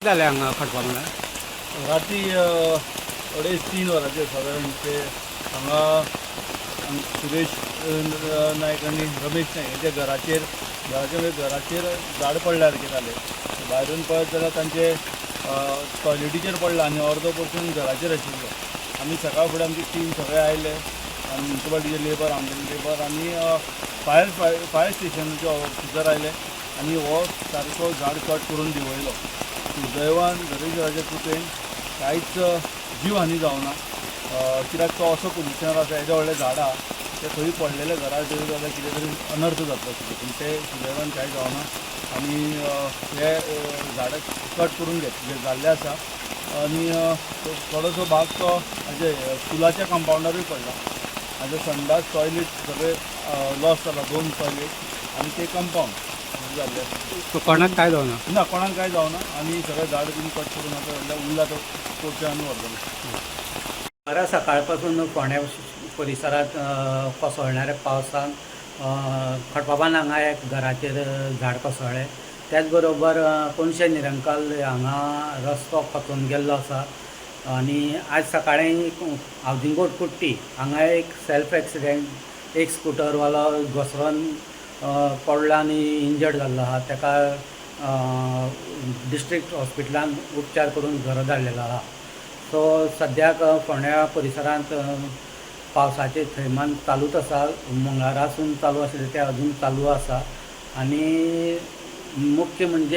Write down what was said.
जालें हांगा खडपामोळ्यार? राती 3:30 वरांचेर सादारण ते हांगा सुरेश नायक आनी रमेश नायक हेंच्या घराचेर घराचे म्हणजे घराचेर झाड पडल्या सारकें जालें. भायरून पळयत जाल्यार तांचे टॉयलेटीचेर पडला आनी अर्दो पोर्शन घराचेर आशिल्लो. आमी सकाळ फुडें आमची टीम सगळे आयले आनी म्युनिसिपालिटीचे लेबर, आमचे लेबर आनी फायर फायर स्टेशनाचे ऑफिसर आयले आनी हो सारको झाड कट करून देंवयलो. सुदैवान गणेश्वराच्या कृपेन कांयच जीव हानी जावना, कित्याक तो असो पोजिशनार आसा, येदें व्हडलें झाड आहा, तें खंय पडलेलें घरार जरी जाल्यार कितें तरी अनर्थ जातलो आशिल्लो, पूण तें सुदैवान कांय जावना. आनी हे झाडां कट करून घेत जाल्लें आसा आनी थोडोसो भाग तो हाजे स्कुलाच्या कंपावंडारूय पडला. हाजो संडास, टॉयलेट सगळे लॉस जाला, दोन टॉयलेट आनी ते कंपावंड जाल्लें आसा. सो कोणाक कांय जावना? ना, कोणाक कांय जावना आनी सगळें झाड बीन कट करून आतां व्हडलें उरला तो पोर्शन आमी व्हरतले. बऱ्या सकाळपासून फोंड्या परिसरांत कोसळणाऱ्या पावसान खडपाबांद हांगा एक घराचेर झाड कोसळ्ळें. त्याच बरोबर कोनशे निरंकाल हांगा रस्तो खचून गेल्लो आसा आनी आज सकाळीं हावजिंग कुट्टी हांगा एक सेल्फ एक्सिडेंट, एक स्कुटरवालो घसरोन पडलो आनी इंजर्ड जाल्लो आहा. ताका डिस्ट्रिक्ट हॉस्पिटलान उपचार करून घरा धाडलेलो आहा. सो सद्याक फोंड्या परिसरांत पावसाचें थैमान चालूच आसा. मंगळारासून चालू आशिल्लें तें अजून चालू आसा आनी मुख्य म्हणजे